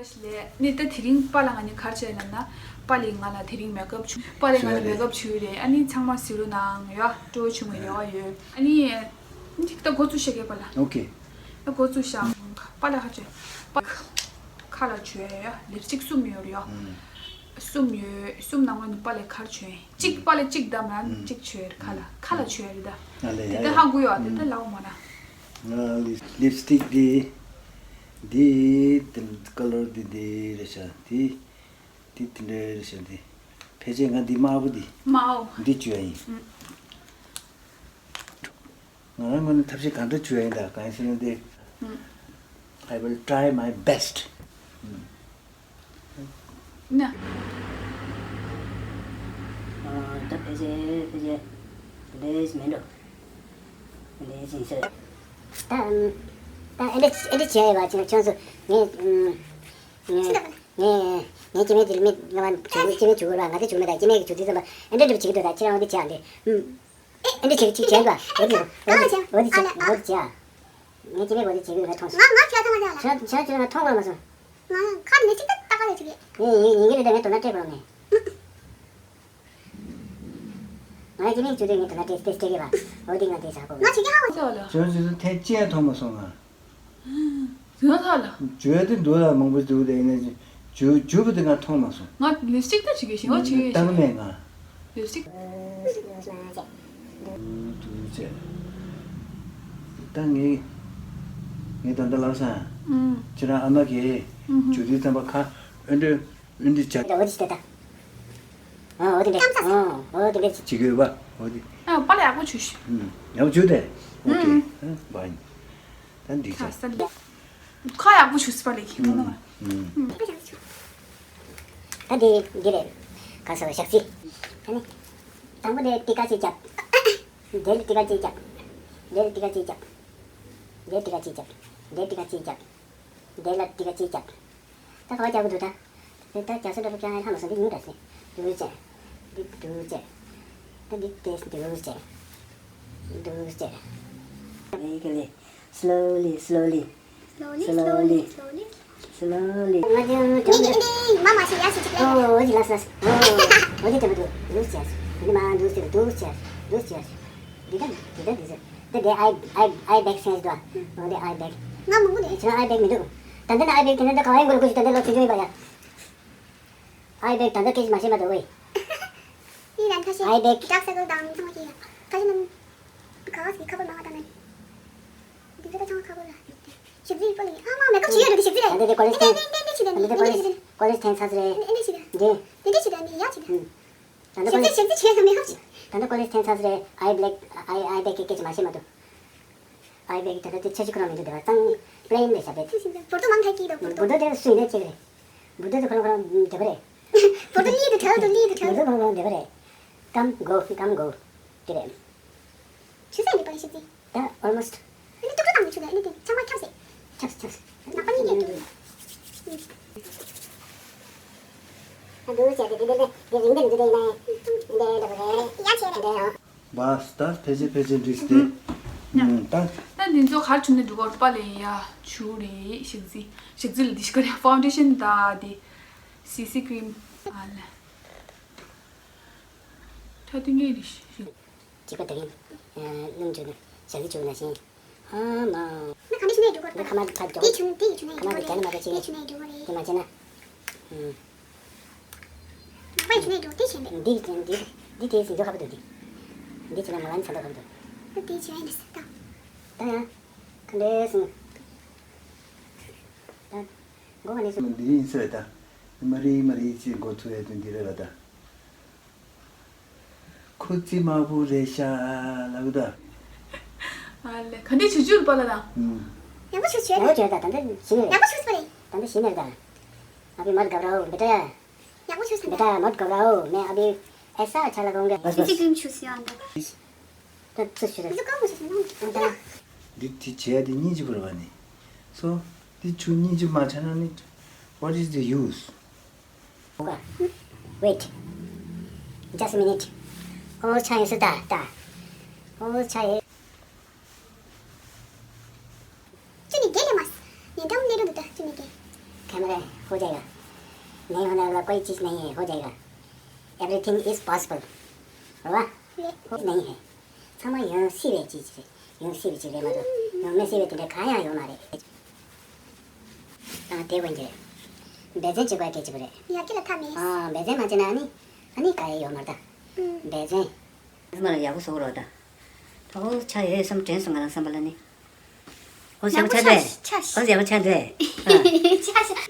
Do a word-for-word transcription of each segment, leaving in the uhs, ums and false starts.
ལས་ནི་ད་དེ་རིང་པཱ་ལགས་ང་གཉིས་ག་རེ་བྱས་ལབ་ན། པཱ་ལགས་ང་ལ་དེ་རིང་མེག་ཨབ་བྱུག་པཱ་ལགས་ང་ལ་བྱས་རེད། མེག་ཨབ་བྱུག་རེད། ཨ་ནི་ཚང་མ་གཟིགས་རོགས་གནང་ཡ། སྤྲོ་བོ་བྱུང་བའི་རེ་བ་ཡོད། ཨ་ནི་འདི་ད་འགོ་བཙུགས་བྱེད་ཀྱི་པཱ་ལགས། ཨོ་ཁེ། ད་འགོ་བཙུགས་བྱ། པཱ་ལགས་ཁ་བྱོས། པཱ་ཁ་ལ་བྱོས་ཡ། ལིབ་སི་ཊིག་གསུམ་ཡོད་རེད་ཡ། གསུམ་ཡོད། གསུམ་ནང་ལོགས་ནས་པཱ་ལགས་ག་རེ་བྱོས། གཅིག་པཱ་ལགས་གཅིག་བདམས་ན་གཅིག་བྱོས་རེད། ཁ་ལ་ཁ་ལ་བྱོས་རེད་ད། ཨ་ལས་དེ་ཡ་ད་ཡ། ཧ་གོ་ཡོད། དེ་ད་ལའོ་མ་ན། ང་ལིབ་ལིབ་སི་ཊིག་འདི། འདི་དེ་ཀ་ལར་འདི་འདི་རེད་ཤག་འདི་འདི་དེ་འདྲ་རེད་ཤག་འདི་ཕལ་ཆེར་ང་འདི་དམར་པོ་འདི། དམར་པོ། འདི་བྱོས་ཡ་ཡིན། ང་རང་ངོས་ནས་ཐབས་ཤེས་གང་འདྲ་བྱོས་ཡ་ཡིན། ད་གང་ཡིན་ཟེར་ན་འདི། I will try my best. ན། ཨ། ད་ཕལ་ཆེར་ཕལ་ཆེར་འདི་འདྲ་མིན་འགྲོ། འདི་འདྲ་ཡིན་ཟེར། ད་ད་ཨེ་འདྲ་ཨེ་འདྲ་བྱས་ཡོད་པ་ཁྱོད་ཁྱོད་ཚོ་ངས་ངས་ངས་ངས་སྐྱེ་དམན་དེ་ལ་མི་ང་མ་བྱུང་སྐྱེ་དམན་བྱུང་དགོས་པ། ང་ཚོ་བྱུང་མེད། ད་སྐྱེ་དམན་གྱི་བྱུང་དུས་ཙམ་པ་ཨེ་འདྲ་འདྲ་བྱེད་ཀྱི་འདུག་ད་ཁྱེད་རང་འོ་འདི་བྱས་ཨ་འདི། ཨེ་འདྲ་བྱེད་བྱེད་བྱས་འདུག་འོ་འདི་འོ་འདི་འོ་འདི་བྱས་འོ་འདི་བྱས་ཨ། ངས་སྐྱེ་དམན་གྱི་འོ་འདི་བྱེད་ཀྱི་ཡོད་པ་མཐོང་སོང་། ང་ང་ཁྱེད་ཚང་མ་ལ། ཁྱེད་ཁྱེད་ཁྱེད་ང་མཐོང་བ་མ་སོང་། ང་ཁ་ནས་ཅིག་ཏག་ཏག་ལས་ཅིག་ཡེ། ངས་ཡིན་ཡིན་གྱི་རེད། ད་ངས་དོ་སྣང་སྤྲད་པ་རོགས་ནས། ང་ཅི་མིག་བཅུ་དུས་ངས་དོ་སྣང་སྤྲད་སྤྲད་སྤྲད་ཀྱི་བ། འོ་དེ་ང་དེ་ཟ་གོ་གི། ང་ཅི་གི་ཧ་གོ་ཟེར་བ་ལ། བྱོན་བྱོན་ཐེངས་གཅིག་ཡང་མཐོང་མ་སོང་ང་། ཟེར་ས་ལ། བྱོས་དེ་འདུག་ལ་མང་པོ་འདུག་དེ་ཡིན་ན་བྱོས་བྱོས་པ་དེ་ང་མཐོང་མ་སོང་། ང་ལིབ་སི་ཊིག་ད་བྱེད་ཀྱི་ཞིང་ང་བྱེད་ཀྱི་བཏང་མེད་ང་། ལིབ་སི་ཊིག་དུ་དུ་ཅེ། ད་ངས་ངས་ད་ལྟ་ལབ་སོང་། ཁྱེད་རང་ཨ་མ་གིས་བྱོས་དུས་ཙམ་པ་ཁ་ཨེ་འདྲ་ཨེ་འདྲ་བྱ། འོ་དེ་ཤི་ད་ད། ཨ་འོ་དེ་འདྲ། ཨ་འོ་དེ་འདྲ། བྱེད་ཀྱི་ཡོད་པ་འོ་དེ། ཨ་པཱ་ལགས་ཡག་པོ་བྱོས་ཤིག་ཡག་པོ་བྱོས་ཏེ། ཨོ་ཁེ། ཨ་བ་ཡིན། ད་འགྲིག་ཆ། ཁ་ཡག་པོ་བྱོས་སི་པཱ་ལགས་ཀྱིས་ཁོ་ན། ད་འདི་འདི་རེད། ག་ས་བ་ཞག་ཚི། ད་ནི། དང་པོ་དེ་ཏི་ཀ་ཅིག་བརྒྱབ། དེ་ལ་ཏི་ཀ་ཅིག་བརྒྱབ། དེ་ལ་ཏི་ཀ་ཅིག་བརྒྱབ། དེ་ལ་ཏི་ཀ་ཅིག་བརྒྱབ། དེ་ལ་ཏི་ཀ་ཅིག་བརྒྱབ། དེ་ལ་ཏི་ཀ་ཅིག་བརྒྱབ། ད་ག་བ་རྒྱག་གི་འདུག་ད། དེ་ད་རྒྱག་ས་འདྲ་པོ་ཀྱང་ལྷག་མ་སོང་། འདི་ཉུང་དྲགས་སེ། འདུག་ཅེ། འདི་འདུག་ཅེ། ད་འདི་དེ་འདུག་ཅེ། འདུག་ཅེ། ཨེ་ག་ལེ། Slowly, slowly, slowly, slowly, slowly. ང་ཚོ་ངའི་ངའི་མ་མ་ཞིག་ཡར་ཞིག་ཅིག་ཨོ་ལས། ཨོ་ཅི་ལགས་ལགས། ཨོ་ཨོ་ཅི་དེ་མ་འདུག་འདུག་ཅེ། འདི་མ་འདུག་ཅེ། འདུག་ཅེ། འདུག་ཅེ། འདི་ད་འདི་ད་འདི་ཟེར། ད་དེ་ཨའི་ཨའི་ཨའི་བེག་སེམས་འདུག་འོ་དེ་ཨའི་བེག་ང་མང་པོ་འདུག་ཁྱེད་རང་ཨའི་བེག་མི་འདུག་ད་འདི་ན་ཨའི་བེག་དེ་ན་ད་ག་བ་ཡིན་དགོས་ལ་ཁུ་ཞིག་ད་འདི་ལོ་ཆུང་ཆུང་ཡིན་པ་ཡ། ཨའི་བེག་ད་ལྟ་སྐད་ཆ་མ་བཤད་མ་འདུག་ཝེ། ཡིན་ལ་ཁ་ཤས་ཨའི་བེག་ཌག་སར་ཀལ་དང་ཚང་མ་སྐྱེ་ཡ། ཁ་ཤས་རྣམས་ག་བ་ཞིག་ཁ་པར་མང་བ་བཏང་ནས། འདི་ཚོ་ད་ཚང་མ་ཁ་པར་ལ། ཞིབ་འཇུག་པོ་ལ་ཡིན། ཨ་མ་མེ་ཀབ་བྱེད་ཡོད་རེད། ཞིབ་འཇུག་ད་ལྟ་དེ་ཀོ་ལེཇ་ཐེངས། ད་ལྟ་དེ་ཀོ་ལེཇ་ཐེངས་ཀོ་ལེཇ་ཐེངས་ཚར་རེད། འདི་འདི་ཞིག་ད་འདི་འདི་ཞིག་ད་འདི་ཡ་ཞིག་ད། ད་ལྟ་ཞིབ་འཇུག་ཞིབ་འཇུག་བྱེད་ཡ་མེ་ཀབ་ཞིག་ད་ལྟ་ཀོ་ལེཇ་ཐེངས་ཚར་རེད། ཨའི་བེག་ཨའི་ཨའི་བེག་གི་སྐད་ཆ་མ་བཤད་མ་འདུག་ཨའི་བེག་ད་ལྟ་དེ་ཆ་ཞིག་ཁོ་རང་མི་འདུག་དེ་བ་གཙང་པི་ལེན་རེད་ཤག་དེ། བོར་དོ་མང་ཐལ་གྱི་འདུག་བོར་དོ་དེ་སུ་ཡིན་ནའི་གཅིག་རེད། བོར་དོ་དེ་ཁོ་རང་ཁོ་རང་བདེ་པོ་རེད། བོར་དོ་ལི་དུ་ཐལ་དུ་ལི་དུ་ཐལ། བོར་དོ་ཁོ་རང་ཁོ་རང་བདེ་པོ་རེད། ཀམ་གོ་ཀམ་གོ་དེ་རེད། ཆུ་ཚད་འདི་པར་ཤེས་ཏེ། ད་almost། ཨ་ནི་ཏུག་ཏུག་དང་མི་ཆུ་ལ་ཨ་ནི་དེ་ཚང་མ་ཁྱབ་སེ། ཁྱབ་ཁྱབ། ནག་པ་གཉིས་ཀྱི་ཏུག་ཨ་འདུག་བྱས་ཏེ་འདི་འདི་འདི་རིང་འདི་འདི་འདི་ཡིན་ན། འདི་འདི་འདི་རེད། ཡ་ཆེ་རེད། འདི་ཡང་། བ་སྟ་ཕལ་ཆེར་ཕལ་ཆེར་འགྲིག་སྟེ། ཡ། ད། ད་འདི་ཚོ་གར་བྱུང་ནས་འགྲོ་གར་པ་ལས་ཡ་ཆུ་རེད། ཞག་རྩི་ཞག་རྩི་ལ་འདི་ཤི་ཀ་རེད། ཕའུན་ཌེ་ཤན་ད་དེ། སི་སི་ཀྲིམ་ཨ་ལ། ད་དུས་ངས་རེ་ཞིག་གཅིག་པ་དེ་རིང་སྣུམ་བྱུག་ན་ཞག་རྩི་བྱུག་ན་ཞིང་ཧ་མ། ན་ག་འདྲ་ཞིག་ནས་འགྲོ་དགོས་འདི་ཁ་མ་ཕར་འགྲོ། དེ་བྱུང་དེ་བྱུང་ནས་ཁ་མ་འགྲོ་དེ་བྱས་ན་མ་འགྲོ་ཅིག་དེ་བྱུང་ནས་འགྲོ་རེད། དེ་མ་བྱས་ན། ནག་པ་བྱུང་ནས་འགྲོ་དེ་བྱས་ནས། འདི་འདི་འདི་དེ་ཟིན་འགྲོ་ཁ་པོ་འདུག་འདི་འདི་བྱས་ན་ང་ལ་ནི་ཚ་འདོག་ཁ་པོ་འདུག་ད་དེ་བྱས་ནས་ད། ད་ཡང་ག་འདྲས་སོང་། ད་མགོ་ག་ནས་སོང་། འདི་ཡིན་ས་རེད་ད། མ་རེད་མ་རེད་ཅེས་མགོ་ཚོས་ཡ་དོན་འདི་རེད་ལ་ད། ཁོ་རྩིབ་དམར་པོ་རེད་ཤག་ལབ་ད། ཨ་ལེ། ག་འདྲས་བྱུག་བྱུག་པ་ལ་ད། ཡག་པོ་བྱུག་བྱུག་ཡག་པོ་བྱུག་ད། ད་འདི་ཞིམ་རེད། ཡག་པོ་བྱུག་པ་རེད། ད་འདི་ཞིམ་རེད་ད། अभी मत घबराओ बेटा। ཡག་པོ་བྱུག་ས་འདི། बेटा मत घबराओ, मैं अभी ऐसा अच्छा लगाऊंगा। बस बस। ཅི་ཅི་ཆུ་སི་ཡང་འདུག་ད་ཚུར་ཞུ་རེད། ད་ཚུར་ཀོ་མོ་ཆུ་སི་ཡང་འདུག་འདི་དེ་བྱས་ཏེ་སྙིང་རྗེ་པོ་རེད་བ་ནི། So འདི་ཆུ་སྙིང་རྗེ་མ་ཆགས་ན་ནི། What is the use? Wait. Just a minute. और चाहिए से ता ता। और चाहिए। ཅི་ནི་དགེ་ལེ་མ། ཉན་དམ་ལེ་རུ་འདུག་ད་ཅི་ནི་དགེ། ཁེ་མ་རེ། हो जाएगा। नहीं होने वाला कोई चीज़ नहीं है, हो जाएगा। Everything is possible. हो जाएगा। हो नहीं है। ཚང་མ་ཡོང་སྲིད་པའི་ཅིག་ཅིག་རེད། ཡོང་སྲིད་པའི་ཅིག་རེད་མ་གཏོགས། ཡོང་མི་སྲིད་པའི་དེ་འདྲ་གང་ཡང་ཡོད་མ་རེད། ད་དེ་དགོས་ཀྱི་རེད། འབད་བརྩོན་བྱེད་དགོས་སྐད་ཆ་རེད། ཡ་གི་ལ་ཐ་མེད། ཨ། འབད་བརྩོན་མ་བྱས་ན་ཨ་ནི། ཨ་ནི་ག་ཡེ་ཡོད་མ་རེད་ད། འབད་བརྩོན། ཨ་མ་ལ་ཡག་པོ་བཟོ་རོགས་ད། ད་ཨོ་ཆ་ཡོད་བསམ་དྲན་སོང་ང་རང་བསམ་པ་ལ་ནི། ཨོ་ཡག་པོ་ཆགས་འདུག་ཨོ་ཡག་པོ་ཆགས་འདུག་ཆ་ཤ།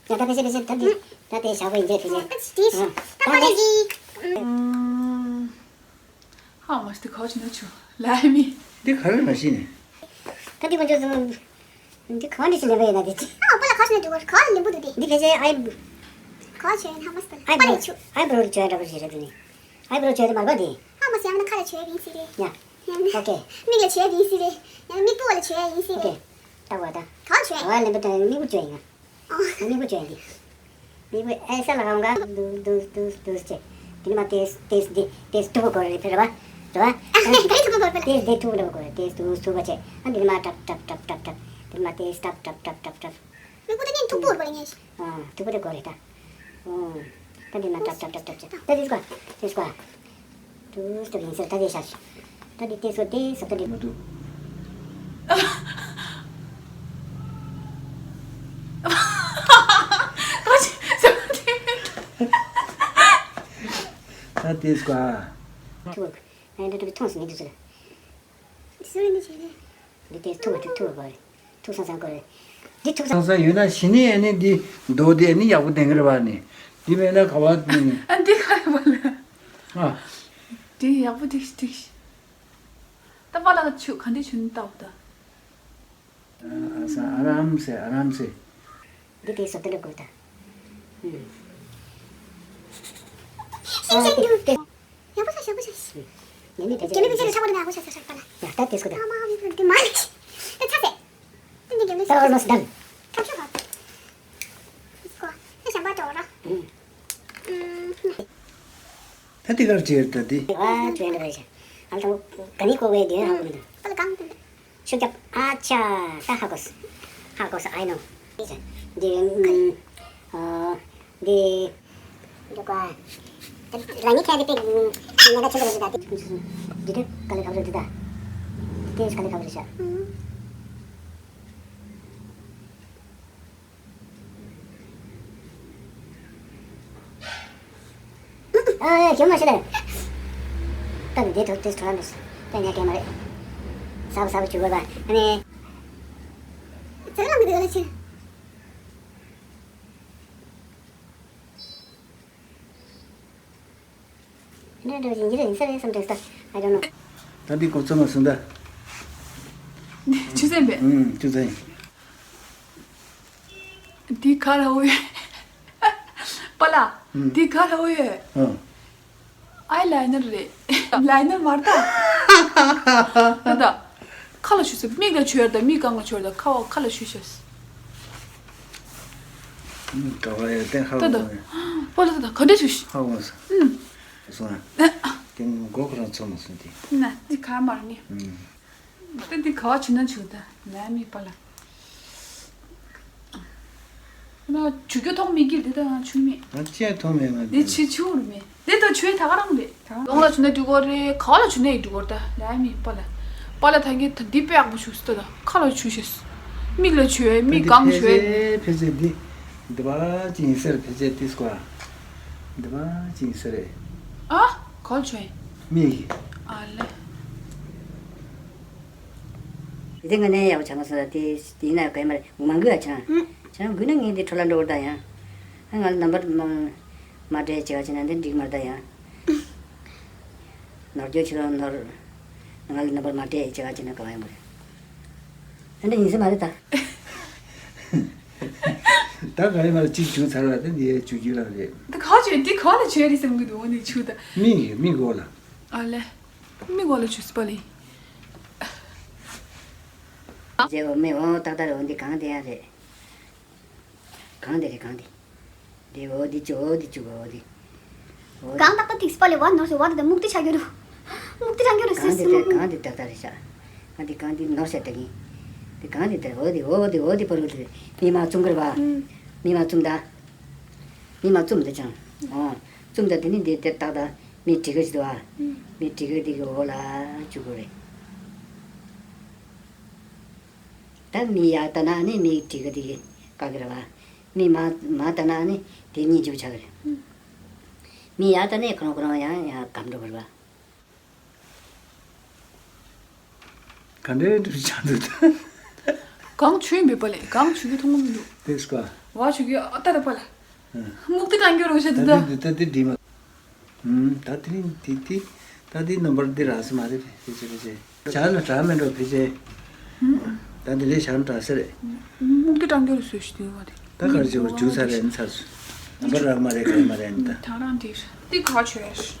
ཡ་ད་ཕེ་ཤེ་ཕེ་ཤེ་ད་འདི་ད་དེ་ཞག་པོ་ཡིན་འདྲ་ཕེ་ཤེ། ཨ་ད་ཕ་ལ་ཡི། ཧ་མ་སྟེ་ཁོ་ཆུ་ན་ཆུ་ལ་མི། འདི་ག་རེ་མ་ཤེས་ནས། ད་འདི་ཁོ་ཆུ་ཚོ། འདི་ག་འདྲ་ཞིག་ལེན་པ་ཡིན་ན་འདི་ཅི། ཨ་པ་ལ་ཁ་ཤུ་ན་འདུག་ག་ལེན་པོ་འདུག་སྟེ། འདི་ཕལ་ཆེར་ཨའི། ག་ཆོས་ཧ་མ་སྟེ་ཨའི་པ་ལ་ཆུ། ཨའི་པ་ལ་ཆོས་འདྲ་པོ་ཞིག་རེད་འདུག་ནི། ཨའི་པ་ལ་ཆོས་དེ་མར་པ་འདི། ཧ་མ་སེ་ཡང་ན་ཁ་ལ་ཆོས་ཡིན་སྲིད་རེད། ཡ། ཡང་ན། ཨོ་ཀེ། མིག་ལ་ཆོས་ཡིན་སྲིད་རེད། ཡང་ན་མིག་པོ་ལ་ཆོས་ཡིན་སྲིད་ཨོ་ཀེ། རེད། ལྟ་བ་ད། ག་ཆོས། ཨ་ལེན་པོ་དང་མིག་པོ་ཆོས་ཡིན་ན། ཨ་མིག་པོ་ཆོས་ཡིན་འདི། མིག་པོ་ཨེ་ས་ལ་གང་ག་དུ་དུ་དུ་དུ་ཅེ། དེ་ནི་མ་ཏེས་ཏེས་འདི་ཏེས་ཐུག་པ་གོ་རེད་ཕེ་ར་བ། རེད་བ། ཨ་ཧེ་ག་ཐུག་པ་གོ་རེད་ཕེ་ར། ཏེས་འདི་ཐུག་པ་གོ་རེད་ཏེས་ཐུག་ཐུག་པ་ཅེ། ཨ་འདི་ནི་མ་ཏབ་ཏབ་ཏབ་ཏབ་ཏབ། དེ་ནི་མ་ཏེས་ཏབ་ཏབ་ཏབ་ཏབ་ཏབ། མིག་པོ་ད་ནི་ཐུག་པོ་རེད་པ་ལ་ངེས། ཨ་ཐུག་པོ་དེ་གོ་རེད་ད། ཨོ། ད་འདི་ནི་མ་ཏབ་ཏབ་ཏབ་ཏབ་ཅེ། ད་ཏེས་ཀོ། ཏེས་ཀོ། ཏུ་སྟོད་ཡིན་ཟེར་ད་དེ་ཤར། ད་དེ་ཏེ་སོ་ཏེ་སོ་ད་དེ་མ་འདུག་ད་ཏེ་སྐོ། ཐུག་ཨ་ད་དེ་ཐོངས་མི་འདུག་ཟེར། སུ་ཡིན་ཟེར། འདི་ཏེ་ཐུག་ཐུག་ཐུག་གོ་རེད། ཐུག་སང་སང་གོ་རེད། འདི་ཐུག་སང་སང་ཡོད་ན་ཞི་ནི་ཨ་ནི་འདི་མདོ་དེ་ཨ་ནི་ཡག་པོ་ལྡན་གི་རེད་བ་ནི། འདི་མེད་ན་ག་བ་ནི། ཨ་འདི་ག་རེ་བ་ལ། ཨ། འདི་ཡག་པོ་འགྲིག་འགྲིག་ད་པ་ལ་ཆུ་ག་འདི་ཆུ་ནི་ལྟ་བུ་ད། ཨ་ས་ཨ་རམ་སེ་ཨ་རམ་སེ། འདི་དེ་སོ་ཏེ་ལ་གོ་ད། ཨ་ཏེ་ཏེ། ཡག་པོ་ཤ་ཡག་པོ་ཤ། ནི་ནི་ཏེ་ཏེ། ཁྱེད་ནི་ཕལ་ཆེར་ཆག་པོ་འདུག་ན་ཧོ་ཤ་ཤ་ཤ་པ་ལ། ཡ་ད་ཏེ་སོ་ད། ཨ་མ་ཨ་མི་འདི་མ་ལ་ཤི། ད་ཆ་སེ། ད་almost done. ཁམ་ཆུ་ཧ། ཁོ་ད་ཞམ་པ་འགྲོ་ར། ད་དེ་གར་བྱེད་ད་དེ། ཨ་ཆུ་ཡན་ད་རེ་ཤ། ཨ་ལྟ་བུ་ག་ནི་ཀོ་བའི་དེ་ཧ་གོ་མི་འདུག་པ་ལ་གང་དེ། ཤུགས་རྒྱབ། ཨ་ཆ། ད་ཧ་གོ་སོང་། ཧ་གོ་སོང་། I know. འདི་ཨ་འདི། འདི་ཀ་རང་ཉིད་ཁྱེད་ཀྱི་ཉེན་ཁ་ཆེན་པོ་རེད་ད། འདི་དེ་ག་ལེ་ག་རེ་འདི་ད། དེ་ག་ལེ་ག་རེ་ཤ། ཨ་ཡ་ཞོ་མ་ཤི་ལ། ད་འདི་དེ་ཐོག་དེ་ཐོག་ལ་འདུག་ད་ཉལ་ཐེངས་མ་རེད། ཟབ་ཟབ་བྱུག་དགོས་པ་ཨ་ནི། ཚེ་རིང་ལགས་འདི་ལ་ཕྱིན། འདྲ་འདྲ་ཞིག་འདི་རེད་ཡིན་ས་རེད་བསམ་དྲན་ས། I don't know. ད་འདི་གོ་ཚོད་མ་སོང་ད། འདི་ཆུ་ཚན་པས། ཨུམ་ཆུ་ཚན། འདི་ག་ལ་འོ་ཡོད། པ་ལ། ཨུམ། འདི་ག་ལ་འོ་ཡོད། ཨ། ཨའི་ལའི་ནར་རེད། ལའི་ནར་མ་རེད་ད། ད་ད། ཁ་ལ་བྱུགས་ས། མིག་ལ་བྱུགས་ཡ་རེད་ད། མིག་སྒང་ལ་བྱུགས་ཡ་རེད་ད། ཁ་བ་ཁ་ལ་བྱུགས་ཤག་ཀ་བ་ཡ་ཏན་ཧ་ད་ད། གོ་པོ་ལ་ད་ད་ག་འདྲ་བྱུགས་ཤག་ཧ་གོ་སོང་། ཨུམ། སོང་ཨ། དེ་མགོ་ཁོ་རང་ཚོ་མ་སོང་དེ། ན་དེ་ག་མ་རེད་ནི། ཨུམ། ད་འདི་ག་བ་བྱུགས་ན་བྱུགས་ད་ལ་མི་པ་ལ། ན་བྱུག་རྒྱུ་མཐོང་མེད་ཀི་འདི་ད་ང་བྱུག་མེད། ང་ཅི་ཡང་མཐོང་མེད་ང་འདི་འདི། ཕྱི་ཆུ་རུ་མེད། འདི་ད་ཆུའི་ད་ག་རང་རེད་ད། ལོང་ལ་བྱུག་ན་འགྲིག་གོ་རེད། ག་བ་ལ་བྱུག་ན་ཡི་འགྲིག་གོ་རེད་ད་ལ་མི་པ་ལ། པ་ལ་ད་ངས་ད་འདི་དཔེ་ཡག་པོ་བྱུག་སྲིད་ད། ཁ་ལ་བྱུག་ཤེས། མིག་ལ་བྱུག་མིག་གང་བྱུག་ཕལ་ཆེར་འདི། འདི་པ་ཅི་ཡིན་ཟེར་ཕལ་ཆེར་ཏིས་ཀོ། འདི་པ་ཅི་ཡིན་ཟེར་རེད། ཨ། ག་བ་བྱུག་ཡིན། མིག་ཨ་ལེ། དེ་ང་ནས་ཡག་པོ་ཆགས་མ་སོང་། དེ་དེ་ཡིན་ན་ག་ཡིན་མ་རེད། མ་འགུལ་ཡ་ཆགས། ཨུ། ཆགས་འགུལ་ན་ངས་འདི་འཕྲོ་བརླག་འགྲོ་བར་ད་ཡང་། ཨ་ང་ལ་ནམ་པར་མ་མ་སྤྲད་བྱས་པ་བྱས་ན་འདི་འགྲིག་མ་རེད་ད་ཡང་། ནོར་རྒྱུ་ཆེ་རུ་ནོར། ང་ལ་ནམ་པར་མ་སྤྲད་བྱས་པ་བྱས་ན་ག་བ་ཡིན་མ་རེད། ཨ་འདྲ་ཡིན་ས་མ་རེད་ད། ད་ག་ཡིན་མ་རེད། གཅིག་བྱུག་ཚར་བ་དེ་འདི་བྱུག་རྒྱུ་རང་རེད། འདི་ག་བྱས་འདི་ག་ལ་བྱས་རེད་བསམ་གི་འདུག་འོ་ནི་ཆུ་ད། མིག་མིག་གོ་ལ། ཨ་ལེ། མིག་གོ་ལ་ཆུ་སི་པ་ལི། རྗེ་འོ་མེ་འོ་ཏག་ཏག་རེད། འོ་འདི་གང་དེ་ཡང་རེད། གང་དེ་རེད་གང་དེ། དེ་འོ་འདི་ཅུ་འོ་འདི་ཅུ་འོ་འདི། འོ་གང་ཏག་ཏག་ཏིག་སི་པ་ལི་བ་ནོར་སི་བ་དེ་མུག་ཏི་ཆ་གྱུར། མུག་ཏི་ཆ་གྱུར་སི་གང་དེ་སི་དེ་མུག་གང་དེ་ཏག་ཏག་རེད་ཤག་གང་དེ་གང་དེ་ནོར་སི་ཏག་ཡིན། དེ་གང་དེ་དེ་འོ་འདི་འོ་འདི་འོ་འདི་པ་རུ་དེ་མི་མ་ཚུང་གར་བ། ཨུམ། མི་མ་བཙུམ་ད། མི་མ་བཙུམ་ད་ཅང་། ཨོ། བཙུམ་ད་དེ་ནི་འདི་དེར་བཏགས་ད། མི་བྲི་ག་ཅི་འདུག་ཨ། མི་བྲི་ག་དེ་གི་འོག་ལ་བཅུག་དགོས་རེད། ད་མི་ཡར་ལྟ་ན་ནི་མི་བྲི་ག་དེ་གི་བཀག་གི་རེད་བ། མི་མ་མ་ལྟ་ན་ནི་དེ་གཉིས་འཇུག་ཆགས་གི་རེད། མི་ཡར་ལྟ་ནས་ཁོ་རང་ཁོ་རང་ཡང་ཡང་སྒམ་འགྲོ་གི་རེད་བ། ག་འདྲའི་འདྲ་ཆགས་འདུག་ད། གང་བྱུང་མེད་པ་ལས་གང་བྱུང་གི་མཐོང་གི་མི་འདུག་དེ་སྐོར། བ་བྱུང་གི་ཨ་ཏ་ར་པ་ལ། ཧུམ། སྨུག་དེ་གྲང་རྒྱུ་རུ་ཤ་དེ་ད་ད། དེ་ད་དེ་འདྲི་མ། ཧུམ། ད་དེ་རིང་དེ་དེ། ད་དེ་ནམ་བར་འདི་རག་སི་མ་རེད། ཕེ་ཕེ་ཆེ་ཕེ་ཆེ། ཇ་ལ་གྲ་མེད་འགྲོ་ཕེ་ཆེ། ད་དེ་ལས་ཇ་ལ་གྲ་སི་རེད། སྨུག་དེ་གྲང་རྒྱུ་རུ་སུ་ཞིག་དེ་བ་དེ། ད་གར་ཇོ་ཇུ་ས་རེད་ཚར་སོང་། ནམ་བར་རག་མ་རེད་ག་མ་རེད་ད། ད་རང་དེ་དེ་ག་ཆོས།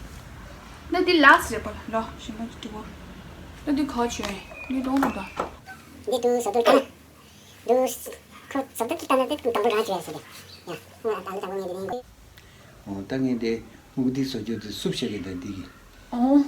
ན་དེ་ལགས་རེད་པ་ལ་ཞིམ་པ་དེ་གོ། ན་དེ་ག་ཆོས་ནི་དོང་དུ་ད། འདི་དུ་ཟ་དུ་ད། དུ། ཁོ་ཟ་དུ་ཀི་ཏ་ན་དེ་དུ་དང་པོ་རང་ཆོས་ཟེར་དེ། ཡ། ང་ད་ལྟ་ངས་དེ་ནས། ཨོ་ད་ངས་དེ་སྨུག་དེ་བཟོ་རྒྱུ་དེ་སུབ་བྱེད་གི་ད་འདི་གི། ཨོ།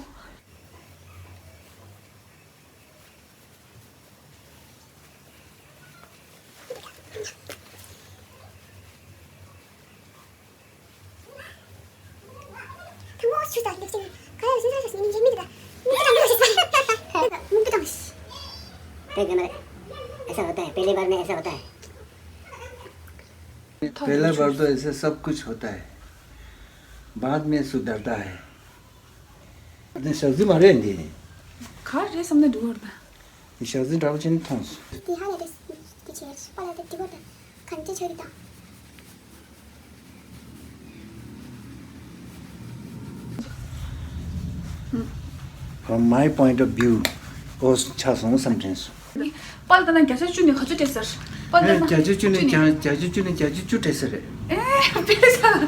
देखना, ऐसा होता है, पहली बार में ऐसा होता है। पहला बार तो ऐसे सब कुछ होता है, बाद में सुधरता है। ནི་ཞག་རྩི་མ་རེད་འདི། ག་རེ་བསམ་ནས་འདུག་བར་ད། ནི་ཞག་རྩི་འདྲ་པོ་ཅན་མཐོང་སོང་། འདི་ཧ་ལས་རེད། འདི་བྱས་པ་ལ་དེ་འདི་བར་ད། གང་ཅི་ཆོད་ཀྱི་ད། From my point of view, ཨོ་ཆགས་སོང་བསམ་དྲན་སོང་། པཱ་ལགས་ད་ན་བརྒྱ་ཆ་བཅུ་ནས་ག་ཚོད་སྤྲད་ཟེར། པཱ་ལགས་ད་ན་བརྒྱ་ཆ་བཅུ་ནས་བརྒྱ་ཆ་བཅུ་ནས་བརྒྱ་ཆ་བཅུ་སྤྲད་ཟེར་རེད། ཨེ་དཔེ་ས།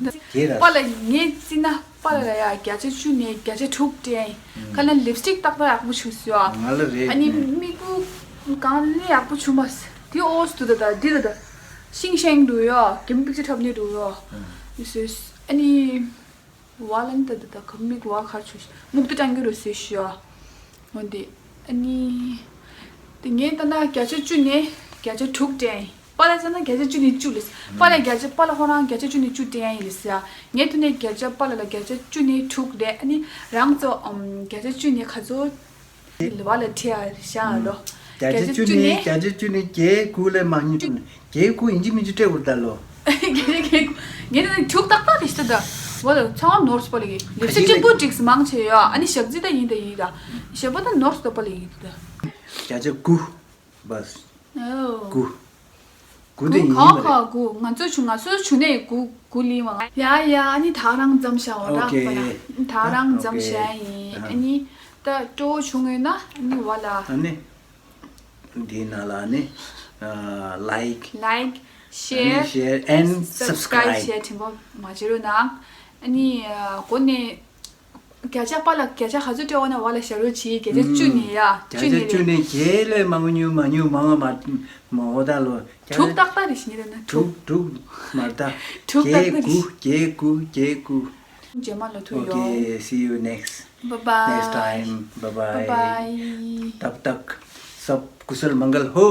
དེ་ར། པཱ་ལགས་ངས་བརྩིས་ན་པཱ་ལགས་ལ་ཡ་བརྒྱ་ཆ་བཅུ་ནས་བརྒྱ་ཆ་དྲུག་སྤྲད། ཁ་ལ་ལིབ་སི་ཊིག་ཏག་ཏག་ཡག་པོ་བྱུང་སོང་ཡ། ང་ལ་རེད། ཨ་ནི་མིག་གུ་གང་ལས་ཡག་པོ་བྱུང་མ་སོང་། དེ་ཨོ་སི་དུ་ད་ད་འདི་ད་ད། ཤིང་ཤེང་འདུག་ཡ། གེམ་པིག་ཅི་འཁྲབ་ནི་འདུག་ཡ། ཨ་ནི། བ་ལན་ཏ་ཏ་ཏ་ཁ་མིག་བ་ཁར་ཆུ་ཤི་མུག་ཏི་ཀྲང་གི་རུ་སི་ཤི་ཨ། འོན་ཏེ་ཨ་ནི། དེ་ངས་ལྟ་ན་བརྒྱ་ཆ་བཅུ་ནས་བརྒྱ་ཆ་དྲུག་སྤྲད། པཱ་ལགས་ལྟ་ན་བརྒྱ་ཆ་བཅུ་ནས་བཅུ་ལས། པཱ་ལགས་བརྒྱ་ཆ་པཱ་ལགས་ཁོ་རང་བརྒྱ་ཆ་བཅུ་ནས་བཅུ་སྤྲད་ཡིན་ལས་ཟེར་ཨ། ངས་ཐུག་ནས་བརྒྱ་ཆ་པཱ་ལགས་ལ་བརྒྱ་ཆ་བཅུ་ནས་དྲུག་སྤྲད། ཨ་ནི་རང་ཚོ་ཨམ་བརྒྱ་ཆ་བཅུ་ནས་ག་ཚོད། བ་ལ་ཁྲི་ཨ་ཤ་ཨ་ལོ། བརྒྱ་ཆ་བཅུ་ནས་བརྒྱ་ཆ་བཅུ་ནས་བརྒྱད་དགུ་ལས་མང་ཉུང་བརྒྱད་དགུ་ཡིན་གཅིག་མིན་གཅིག་སྤྲད་དགོས་ད་ལོ། ངས་ནི་དྲུག་ཏག་ཏག་རེད་ཤི་ད། བ་ལ་ཚང་མ་ནོར་སྤོ་ལ་གི་ལེབ་སི་གཅིག་པུ་ཀྲིག་སི་མང་ཆེ་ཡོད་ཨ་ནི་ཞག་རྩི་ད་ཡིན་ད་ཡིན་ད། ཞེ་པོ་ད་ནོར་སྤོ་ལ་ཡིན་ད། བརྒྱ་ཆ་དགུ། བས། ཨོ། དགུ། དགུ་དེ་ཡིན་ཁ་མ་ཁ་རེད། དགུ་ང་ཚོ་ཆུང་ང་ཚོ་ཆུང་ནས་དགུ་དགུ་ལི་མ། ཡ་ཡ་ཨ་ནི་ད་རང་འཛམ་ཤ་འོ་ད་ཨོ་ཁེ། པ་ལ་ད་རང་འཛམ་ཤ་ཨོ་ཁེ། ཡིན་ཨ་ནི་ད་སྤྲོ་བོ་བྱུང་ཡོད་ན་ཨ་ནི་བ་ལ། ཨ་ནི། འདི་ནང་ལ་ནི། ཨ། like like share share and subscribe subscribe བྱས་དྲན་པ་མ་བརྗེད་རོགས་གནང་། ཨ་ནི་ཨ་གོ་ནས་བརྒྱ་ཆ་པ་ལ་བརྒྱ་ཆ་ག་ཚོད་སྤྲད་འོ་ན་བ་ལ་ཞབས་བྲོ་བྱེད་བརྒྱ་ཆ་བཅུ་ནས་ཡ་བཅུ་བརྒྱ་ཆ་ནས་བཅུ་རེད། ནས་བརྒྱད་ལས་མང་ཉུང་མ་ཉུང་མང་བ་མ་མ་འོ་ད་ལོ་བརྒྱ་དྲུག་ཏག་ཏག་རེད་ཞིག་ཉིད་ན་དྲུག་དྲུག་དྲུག་མ་ད་དྲུག་བརྒྱད་ཏག་ཏག་དགུ་རེད། བརྒྱད་དགུ་བརྒྱད་དགུ། རྗེས་མ་ལ་ཐུག་ཡོང་། Okay, see you next bye bye next time. Bye bye bye. Bye. तब तक सब कुशल मंगल हो।